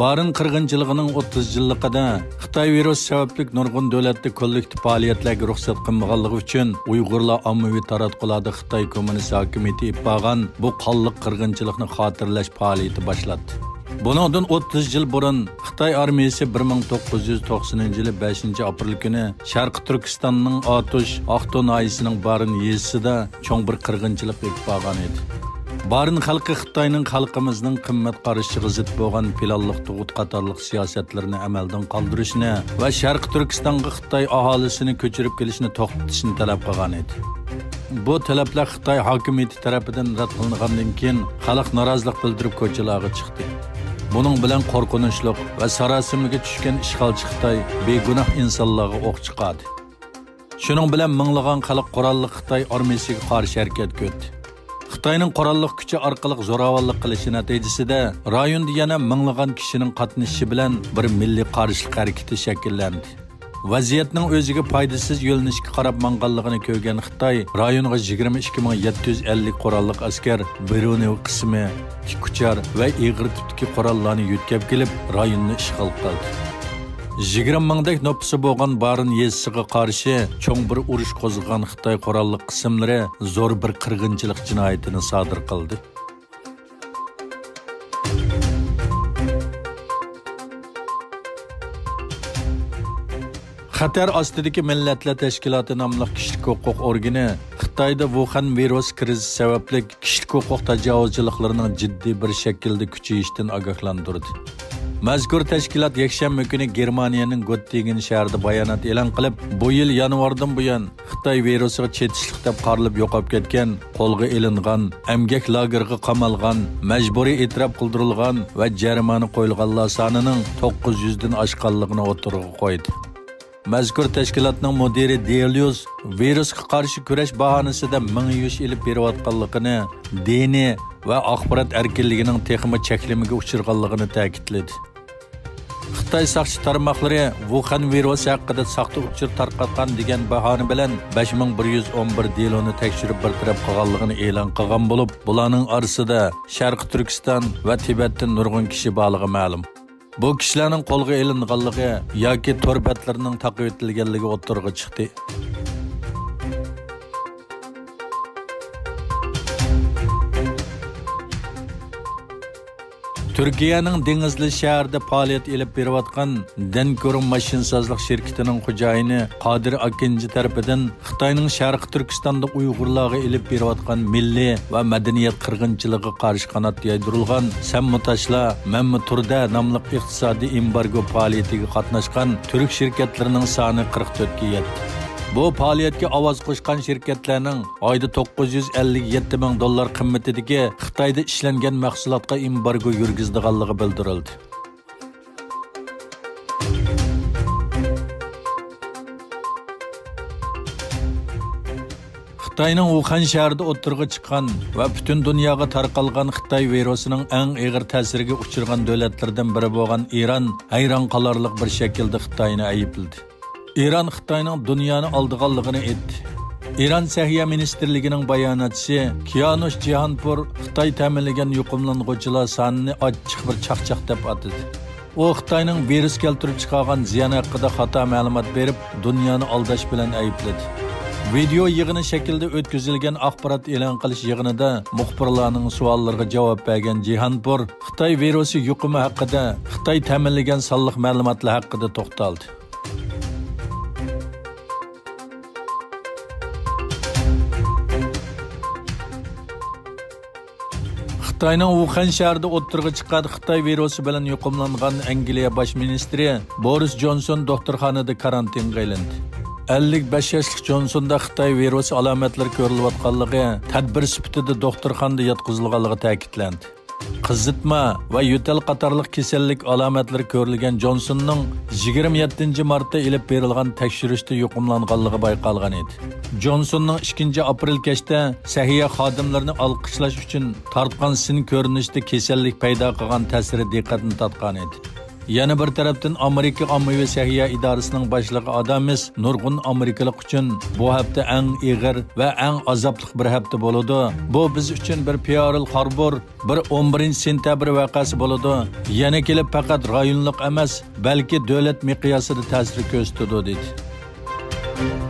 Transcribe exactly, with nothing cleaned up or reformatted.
بارىن قىرغىنچىلىقىنىڭ ئوتتۇز يىللىقىدا خىتاي ۋىرۇسى سەۋەبلىك نۇرغۇن دۆلەتتە كوللېكتىپ پائالىيەتلەرگە رۇخسەت قىلمىغانلىقى ئۈچۈن ئۇيغۇرلار ئاممىۋى تاراتقۇلاردا خىتاي كوممۇنىست ھاكىمىيىتى ئېلىپ بارغان بۇ قانلىق قىرغىنچىلىقنى خاتىرىلەش پائالىيىتى باشلاتتى. بۇنىڭدىن ئوتتۇز يىل بۇرۇن خىتاي ئارمىيىسى بىر مىڭ توققۇز يۈز توقسىنىنچى يىلى بەشىنچى ئاپرېل كۈنى شەرقىي تۈركىستاننىڭ ئاتۇش، ئاقتۇ ناھىيەسىنىڭ بارىن يېزىسىدا چوڭ بىر قىرغىنچىلىق ئېلىپ بارغان ئىدى. بارىن خەلقى خىتاينىڭ خەلقىمىزنىڭ قىممەت قارىشىغا زىت بولغان پىلانلىق تۇغۇت قاتارلىق سىياسەتلىرىنى ئەمەلدىن قالدۇرۇشنى ۋە شەرقىي تۈركىستانغا خىتاي ئاھالىسىنى كۆچۈرۈپ كېلىشنى توختىتىشنى تەلەپ قىلغان ئىدى. بۇ تەلەپلەر خىتاي ھاكىمىيىتى تەرىپىدىن رەت قىلىنغاندىن كېيىن، خەلق نارازىلىق بىلدۈرۈپ كوچىلارغا چىقتى. بۇنىڭ بىلەن قورقۇنچلۇق ۋە ساراسىمىگە چۈشكەن ئىشغالچى خىتاي بىگۇناھ ئىنسانلارغا ئوق چىقاردى. شۇنىڭ بىلەن مىڭلىغان خەلق قوراللىق خىتاي ئارمىيىسىگە قارشى ھەرىكەتكە ئۆتتى. خىتاينىڭ قوراللىق كۈچى ئارقىلىق زوراۋانلىق قىلىشى نەتىجىسىدە، رايوندا يەنە مىڭلىغان كىشىنىڭ قاتنىشىشى بىلەن بىر مىللىي قارشىلىق ھەرىكىتى شەكىللەندى. ۋەزىيەتنىڭ ئۆزىگە پايدىسىز يۆنىلىشكە قاراپ ماڭغانلىقىنى كۆرگەن خىتاي رايونغا يىگىرمە ئىككى مىڭ يەتتە يۈز ئەللىك قوراللىق ئەسكەر، بىرۇنېۋ قىسمى، تىك ئۇچار ۋە ئېغىر تىپتىكى قوراللارنى يۆتكەپ كېلىپ، رايوننى ئىشغال قىلدى. يىگىرمە مىڭدەك نوپۇسى بولغان بارىن يېزىسىغا قارشى چوڭ بىر ئۇرۇش قوزغىغان خىتاي قوراللىق قىسىملىرى زور بىر قىرغىنچىلىق جىنايىتىنى سادىر قىلدى. خەتەر ئاستىدىكى مىللەتلەر تەشكىلاتى ناملىق كىشىلىك ھوقۇق ئورگىنى خىتايدا ۋۇخەن ۋىرۇس كىرىزىس سەۋەبلىك كىشىلىك ھوقۇق تاجاۋۇزچىلىقلىرىنىڭ جىددىي بىر شەكىلدە كۈچىيىشتىن ئاگاھلاندۇردى. مەزكۇر تەشكىلات يەكشەنبە كۈنى گېرمانىيەنىڭ گوتتىنگېن شەھىرىدە بايانات ئېلان قىلىپ، بۇ يىل يانۋاردىن بۇيان خىتاي ۋىرۇسىغا چېتىشلىق دەپ قارىلىپ يوقاپ كەتكەن، قولغا ئېلىنغان، ئەمگەك لاگېرىغا قامالغان، مەجبۇرىي ئېتىراپ قىلدۇرۇلغان ۋە جەرىمانە قويۇلغانلار سانىنىڭ توققۇز يۈزدىن ئاشقانلىقىنى ئوتتۇرىغا قويدى. مەزكۇر تەشكىلاتنىڭ مۇدىرى دېليۇس ۋىرۇسقا قارشى كۈرەش باھانىسىدە مېڭە يۇيۇش ئېلىپ بېرىۋاتقانلىقىنى، دىنىي ۋە ئاخبارات ئەركىنلىكىنىڭ تېخىمۇ چەكلىمىگە ئۇچرىغانلىقىنى تەكىتلىدى. خىتاي ساقچى تارماقلىرى ۋۇخەن ۋىرۇسى ھەققىدە ساختا ئۇچۇر تارقاتقان دېگەن باھانە بىلەن بەش مىڭ بىر يۈز ئون بىر دېلونى تەكشۈرۈپ بىر تەرەپ قىلغانلىقىنى ئېلان قىلغان بولۇپ، بۇلارنىڭ ئارىسىدا شەرقىي تۈركىستان ۋە تىبەتتىن نۇرغۇن كىشى بارلىقى مەلۇم. بۇ كىشىلەرنىڭ قولغا ئېلىنغانلىقى ياكى تور بەتلىرىنىڭ تاقىۋېتىلگەنلىكى ئوتتۇرىغا چىقتى. تۈركىيەنىڭ دېڭىزلى شەھىرىدە پائالىيەت ئېلىپ بېرىۋاتقان دەنكورۇم ماشىنىسازلىق شىركىتىنىڭ خوجايىنى قادىر ئاكىنجى تەرىپىدىن خىتاينىڭ شەرقىي تۈركىستاندا ئۇيغۇرلارغا ئېلىپ بېرىۋاتقان مىللىي ۋە مەدەنىيەت قىرغىنچىلىقىغا قارشى قانات يايدۇرۇلغان سەنمۇ تاشلا، مەنمۇ تۇردە ناملىق ئىقتىسادىي ئېمبارگو پائالىيىتىگە قاتناشقان تۈرك شىركەتلىرىنىڭ سانى قىرىق تۆتكە يەتتى. بۇ پائالىيەتكە ئاۋاز قوشقان شىركەتلەرنىڭ ئايدا توققۇز يۈز ئەللىك يەتتە مىڭ دوللار قىممىتىدىكى خىتايدا ئىشلەنگەن مەھسۇلاتقا ئېمبارگو يۈرگۈزىدىغانلىقى بىلدۈرۈلدى. خىتاينىڭ ۋۇخەن شەھىرىدە ئوتتۇرىغا چىققان ۋە پۈتۈن دۇنياغا تارقالغان خىتاي ۋىرۇسىنىڭ ئەڭ ئېغىر تەسىرگە ئۇچرىغان دۆلەتلىرىدىن بىرى بولغان ئىران ھەيران قالارلىق بىر شەكىلدە خىتاينى ئەيىبلىدى. ئىران خىتاينىڭ دۇنيانى ئالدىغانلىقىنى ئېيتتى. ئىران سەھىيە مىنىستىرلىكىنىڭ باياناتچىسى كىيانۇش جىھانپۇر خىتاي تەمىنلىگەن يۇقۇملانغۇچىلار سانىنى ئاچچىق بىر چاقچاق دەپ ئاتىدى. ئۇ خىتاينىڭ ۋىرۇس كەلتۈرۈپ چىقارغان زىيان ھەققىدە خاتا مەلۇمات بېرىپ، دۇنيانى ئالداش بىلەن ئەيىبلىدى. ۋىدېئو يىغىنى شەكلىدە ئۆتكۈزۈلگەن ئاخبارات ئېلان قىلىش يىغىنىدا مۇخبىرلارنىڭ سوئاللىرىغا جاۋاب بەرگەن جىھانپۇر خىتاي ۋىرۇسى يۇقۇمى ھەققىدە خىتاي تەمىنلىگەن سانلىق مەلۇماتلار ھەققىدە توختالدى. خىتاينىڭ ۋۇخەن شەھىرىدە ئوتتۇرىغا چىققان خىتاي ۋىرۇسى بىلەن يۇقۇملانغان ئەنگلىيە باش مىنىستىرى بورىس جونسون دوختۇرخانىدا كارانتىنغا ئېلىندى. ئەللىك بەش ياشلىق جونسوندا خىتاي ۋىرۇسى ئالامەتلىرى كۆرۈلۈۋاتقانلىقى، تەدبىر سۈپىتىدە دوختۇرخانىدا ياتقۇزۇلغانلىقى تەكىتلەندى. قىزىتما ۋە يۆتەل قاتارلىق كېسەللىك ئالامەتلىرى كۆرۈلگەن جونسوننىڭ يىگىرمە يەتتىنچى مارتتا ئېلىپ بېرىلغان تەكشۈرۈشتە يۇقۇملانغانلىقى بايقالغان ئىدى. جونسوننىڭ ئىككىنچى ئاپرېل كەچتە سەھىيە خادىملىرىنى ئالقىشلاش ئۈچۈن تارتقان سىن كۆرۈنۈشىدە كېسەللىك پەيدا قىلغان تەسىرى دىققەتنى تارتقان ئىدى. يەنە بىر تەرەپتىن، ئامېرىكا ئاممىۋى سەھىيە ئىدارىسىنىڭ باشلىقى ئادامس نۇرغۇن ئامېرىكىلىق ئۈچۈن بۇ ھەپتە ئەڭ ئېغىر ۋە ئەڭ ئازابلىق بىر ھەپتە بولىدۇ. بۇ بىز ئۈچۈن بىر پىئەرل خاربور، بىر ئون بىرىنچى سېنتەبىر ۋەقەسى بولىدۇ. يەنە كېلىپ پەقەت رايونلۇق ئەمەس، بەلكى دۆلەت مىقياسىدا تەسىر كۆرسىتىدۇ، دېدى.